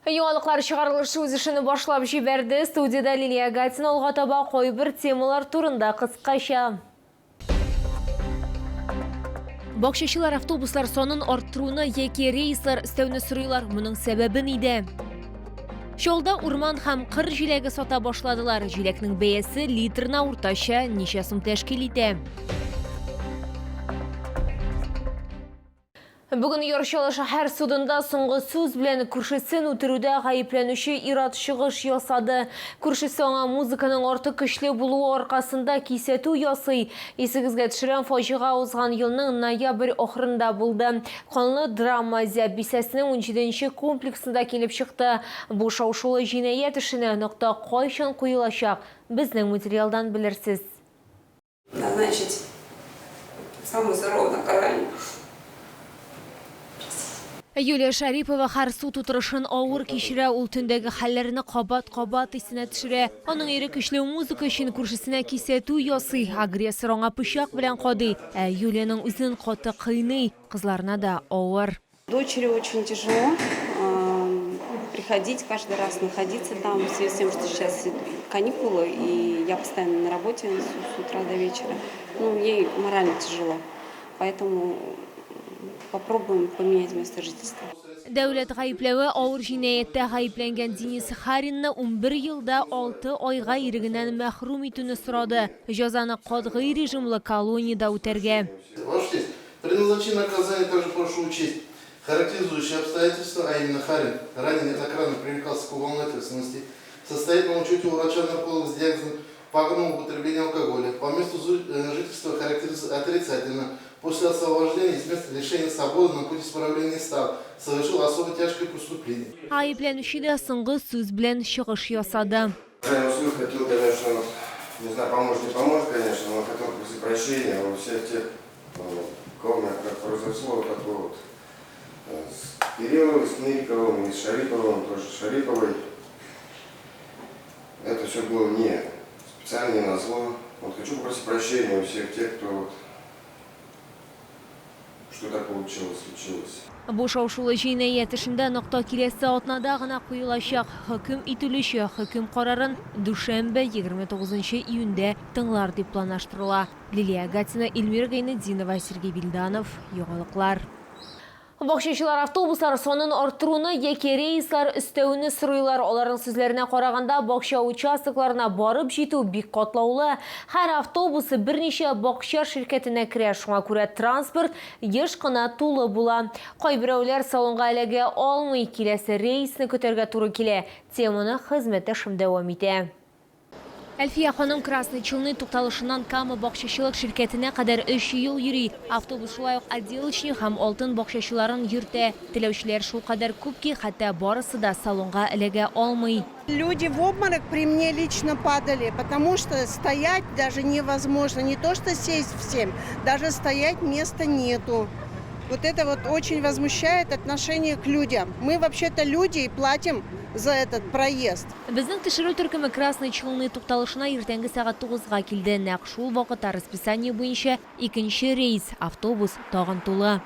Яңалыклар чыгарылышы үз эшен башлап җибәрде. Студиядә Лилия Гатина алга таба кайбер темалар турында кыскача. Бакчачылар автобуслар санын арттыруны яки рейслар өстәүне сорыйлар. Моның сәбәбе нидә? Чалда урман һәм кыр җиләге сата башладылар. Җиләкнең бәясе литрына уртача ничә сум тәшкил итә? Бүген Яр Чаллы шәһәр судында соңгы сүз белән күршесен үтерүдә гаепләнүче ир-ат чыгыш ясады. Күршесе аңа музыканың артык көчле булуы аркасында кисәтү ясый. Исегезгә төшерәм, фаҗига узган елның ноябрь ахырында булды. Канлы драма Зәб бистәсенең унҗиденче комплексында килеп чыкты. Бу шау-шулы җинаять эшенә нокта кайчан куелачак, безнең материалдан белерсез. Назначить самое суровое наказание. Юлия Шәрипова һәр суд утырышын авыр кичерә, ул төндәге хәлләрне кабат-кабат исенә төшерә. Аның ире көчле музыка өчен күршесенә кисәтү ясый, агрессор аңа пычак белән кадый, ә Юлиянең үзен каты кыйный, кызларына да авыр. Дочери очень тяжело приходить каждый раз, находиться там, в связи с тем, что сейчас каникулы, и я постоянно на работе с утра до вечера. Ну, ей морально тяжело, поэтому попробуем поменять место жительства. Дәүләт гаепләве авыр җинаятьтә гаепләнгән Денис Харинны 11 ел да 6 айга ирегеннән мәхрүм итүне сорады. Җәзаны катгый режимлы колониядә үтәргә. Ваша честь, при назначении наказания также прошу учесть характеризующие обстоятельства, а именно Харин ранее неоднократно привлекался к уголовной ответственности, состоит на учете у врача-нарколога с диагнозом пагубного употребления алкоголя, по месту э, жительства характеризуется отрицательно, после освобождения из места лишения свободы на путь исправления стал, совершил особо тяжкое преступление. Гаепләнүче дә соңгы сүз белән чыгыш ясады. Я хотел, конечно, не знаю, поможет, не поможет, конечно, но хотел попросить прощения у всех тех, кого у меня как произошло, вот такое вот с Кирилловым, с Мириковым и с Шариповым, тоже с Шариповой. Это все было не специально, не на зло. Вот хочу попросить прощения у всех тех, кто вот, что так получилось, случилось. Бу шау-шулы җинаять эшендә нокта киләсе атнада гына куелачак. Хөкем ителүче хөкем карарын дүшәмбе, 29 июньдә тыңлар дип планлаштырыла. Лилия Гатина, Эльмира Гайнетдинова, Сергей Вильданов, Яңалыклар. Бакчачылар автобуслар санын арттыруны яки рейслар өстәүне сорыйлар. Аларның сүзләренә караганда, бакча участокларына барып җитү бик катлаулы. Һәр автобус берничә бакча ширкәтенә керә, шуңа күрә транспорт еш кына тулы була. Кайберәүләр салонга эләгә алмый, киләсе рейсны көтәргә туры килә. Теманы хезмәттәшем дәвам итә. Әлфия ханым Красный Челны тукталышыннан Кама бакчачылык ширкәтенә кадәр өч ел йөри. Автобус шулай ук Отделочный һәм Алтын бакчачыларын йөртә. Теләүчеләр шулкадәр күп ки, хәтта барысы да салонга эләгә алмый. Люди в обморок при мне лично падали, потому что стоять даже невозможно, не то что сесть всем, даже стоять места нету. Вот это вот очень возмущает отношение к людям. Мы вообще-то люди и платим за этот проезд. Безнең төшерү төркеме Красный Челны тукталышына иртәнге сәгать тугызга килде. Нәкъ шул вакытта расписание буенча икенче рейс, автобус тагын тулы.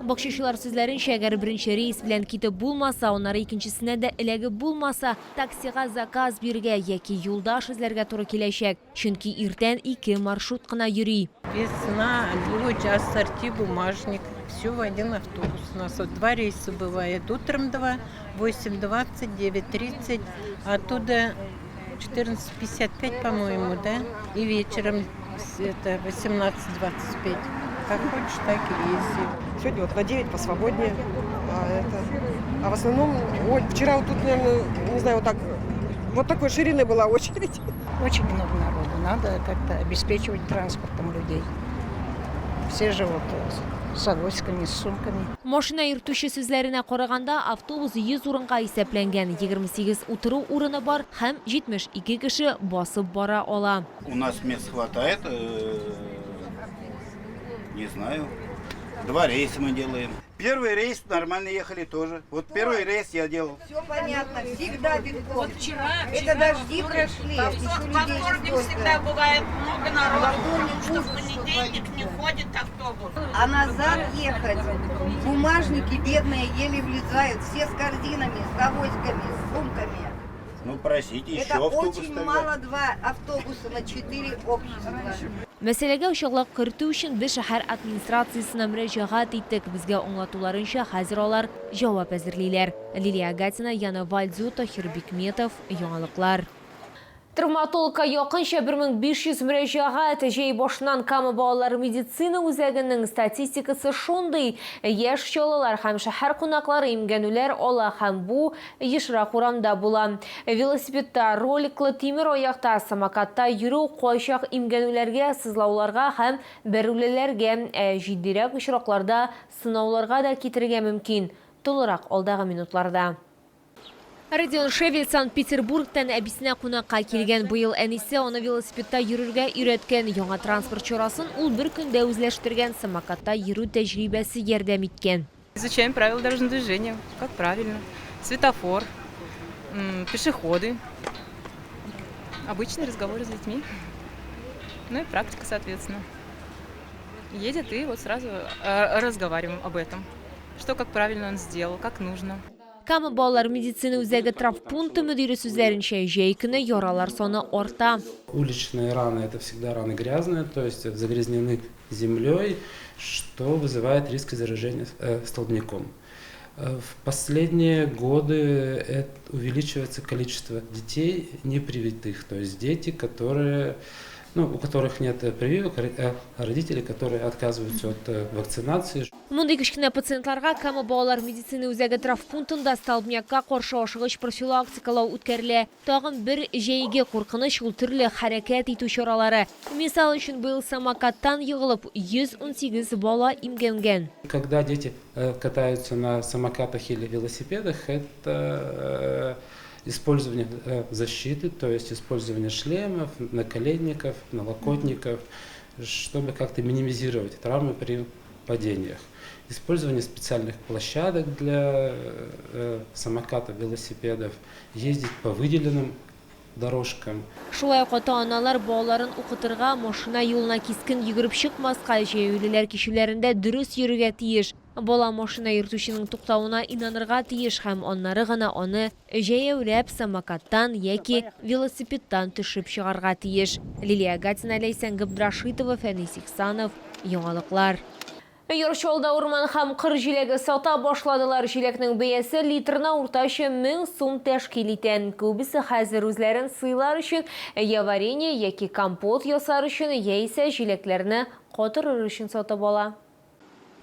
Бакчачылар сүзләренчә, әгәр беренче рейс белән китеп булмаса, аннары икенчесенә дә эләгеп булмаса, таксига заказ бирергә яки юлдаш эзләргә туры киләчәк. Чөнки иртән ике маршрут кына йөри. Весна, луч, ассорти, бумажник. Все в один автобус. У нас вот два рейса бывает. Утром два, 8:20, 9:30. Оттуда 14:55, по-моему, да? И вечером это 18:25. Как хочешь, так и езди. Сегодня вот на 9 посвободнее. А, это... а в основном, ой, вчера вот тут, наверное, не знаю, вот так, вот такой ширины была очередь. Очень много народу. Надо как-то обеспечивать транспортом людей. Все живут с авоськами, с сумками. Машина йөртүче сүзләренә караганда, автобус 100 урынга исәпләнгән, 28 утыру урыны бар һәм 72 кеше басып бара ала. У нас мест хватает, э, не знаю. Два рейса мы делаем. Первый рейс нормально ехали тоже. Вот первый рейс я делал. Все понятно, всегда битком. Вот вчера, Это дожди прошли. Во еще людей вторник столько. всегда бывает много народу, Во вторник потому что в ужас, что понедельник не творится. ходит автобус. А назад ехать, бумажники бедные еле влезают, все с корзинами, с авоськами, с сумками. Ну просите еще Это автобус очень тогда. мало два автобуса на четыре общества. Мәсьәләгә ачыклык кертү өчен без шәһәр администрациясенә мөрәҗәгать иттек. Безгә аңлатуларынча, хәзер алар җавап әзерлиләр. Лилия Гатина, Яна Вальдзю, Тахир Бикметов, Яңалыклар. Травматологка якынча 1500 мөрәҗәгать. Җәй башыннан Кама балалар медицина үзәгенең статистикасы шундый: яшь чаллылар һәм шәһәр кунаклары имгәнүләр ала һәм бу ешрак урамда була. Велосипедта, роликлы тимер аякта, самокатта йөрү кайчак имгәнүләргә, сызлауларга һәм бәрелүләргә, ә җитдирәк очракларда сынауларга да китерергә мөмкин. Тулырак алдагы минутларда. Родион Шевель Санкт-Петербургтан әбисенә кунакка килгән. Быел әнисе аны велосипедта йөрергә өйрәткән. Яңа транспорт чарасын ул бер көндә үзләштергән, самокатта йөрү тәҗрибәсе ярдәм иткән. Изучаем правила дорожного движения, как правильно. Светофор, пешеходы. Обычные разговоры с детьми. Ну и практика, соответственно. Едет, и вот сразу разговариваем об этом. Что, как правильно он сделал, как нужно. Кама балалар медицина үзәге травмпункты мөдире сүзләренчә, җәй көне яралар саны арта. Уличные раны – это всегда раны грязные, то есть загрязнены землей, что вызывает риск заражения столбняком. В последние годы увеличивается количество детей непривитых, то есть дети, которые, ну, у которых нет прививок, родители, которые отказываются от вакцинации. Мондый кечкенә пациентларга Кама балалар медицина үзәге травмпунктында столбнякка каршы ашыгыч профилактикалау үткәрелә. Тагын бер җәйге куркыныч ул төрле хәрәкәт итү чаралары. Мисал өчен, быел самокаттан егылып 118 бала имгәнгән. Когда дети катаются на самокатах или велосипедах, это использование защиты, то есть использование шлемов, наколенников, налокотников, чтобы как-то минимизировать травмы при падениях. Использование специальных площадок для самокатов, велосипедов, ездить по выделенным дорожкам. Шулай ук ата-аналар балаларын укытырга машина юлына кискен йөгереп чыкмаска, җәяүлеләр кичүләрендә дөрес йөрергә тиеш. Бала машина йөртүченең туктавына инанырга тиеш һәм аннары гына аны җәяүләп самокаттан яки велосипедтан төшеп чыгарга тиеш. Лилия Гатина, Ләйсән Габдрашитова, Фәнис Ихсанов, Яңалыклар. Яр Чаллыда урман һәм кыр җиләге сата башладылар. Җиләкнең бәясе литрына уртача 1000 сум тәшкил итә. Күбесе хәзер үзләрен сыйлар өчен, я варенье яки компот ясар өчен, яисә җиләкләрне катырыр өчен сатып ала.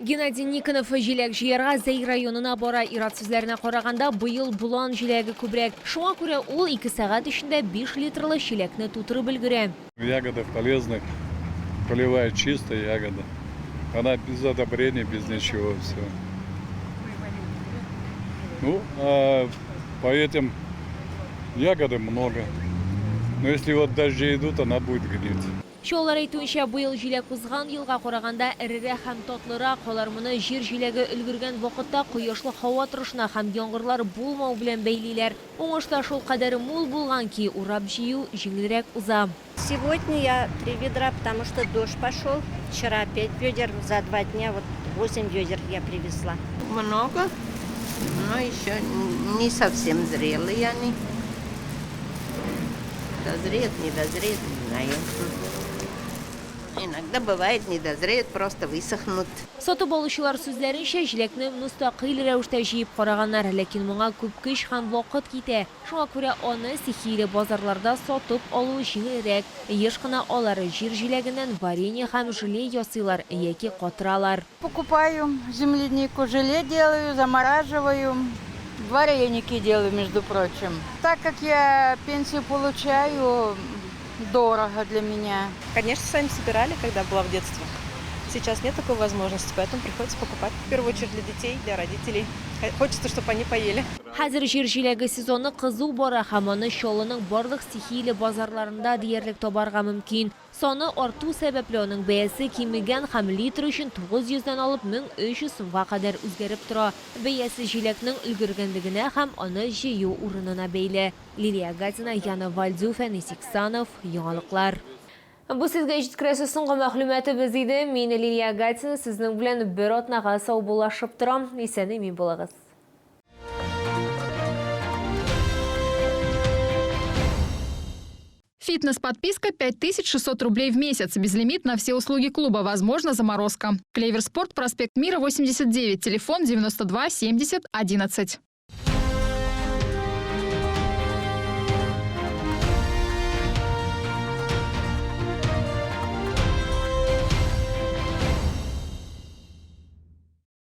Геннадий Никонов җиләк җыярга Зәй районына бара. Ир-ат сүзләренә караганда, быел болан җиләге күбрәк. Шуңа күрә ул 2 сәгать эчендә 5 литрлы чиләкне тутырып өлгерә. Ягода полезная, полевая чистая ягода. Она без удобрений, без ничего, все. Ну, а по этим ягоды много. Но если вот дожди идут, она будет гнить. Чаллылар әйтүенчә, быел җиләк узган елга караганда эрерәк һәм татлырак. Алар моны җир җиләге өлгергән вакытта кояшлы һава торышына һәм яңгырлар булмау белән бәйлиләр. Уңыш та шул кадәр мул булган ки, урып җыю җиңелрәк уза. Сегодня я три ведра, потому что дождь пошел. Вчера пять ведер, за 2 дня вот восемь ведер я привезла. Много, но еще не совсем зрелые они. Дозреют, не дозреют, не знаю. Иногда бывает, не дозреют, просто высохнут. Сатып алучылар сүзләренчә, җиләкне мөстәкыйль рәвештә җыеп караганнар, ләкин моңа күп көч һәм вакыт китә. Шуңа күрә аны стихияле базарларда сатып алу җиңелрәк. Еш кына алар җир җиләгеннән варенье һәм желе ясыйлар яки катыралар. Покупаю землянику, желе делаю, замораживаю. Вареники делаю, между прочим. Так как я пенсию получаю, дорого для меня. Конечно, сами собирали, когда была в детстве. Сейчас нет такой возможности, поэтому приходится покупать. В первую очередь для детей, для родителей. Хочется, чтобы они поели. Хәзер җир җиләге сезоны кызу бара һәм аны Чаллының барлык стихияле базарларында диярлек табарга мөмкин. Саны арту сәбәпле аның бәясе кимегән һәм литр өчен 900 дән алып 1300 сумга кадәр үзгәреп тора. Бәясе җиләкнең өлгергәнлегенә һәм аны җыю урынына бәйле. Лилия Гатина, Яна Вальдю, Фәнис Иксанов, Яңалыклар. Бу сезгә җиткерәсе соңгы мәгълүматыбыз иде. Мин Лилия Гатина сезнең белән бер атнага саубуллашып торам. Исән-имин булыгыз. Фитнес-подписка 5600 рублей в месяц. Безлимит на все услуги клуба. Возможно, заморозка. Клевер Спорт, проспект Мира, 89. Телефон 92 70 11.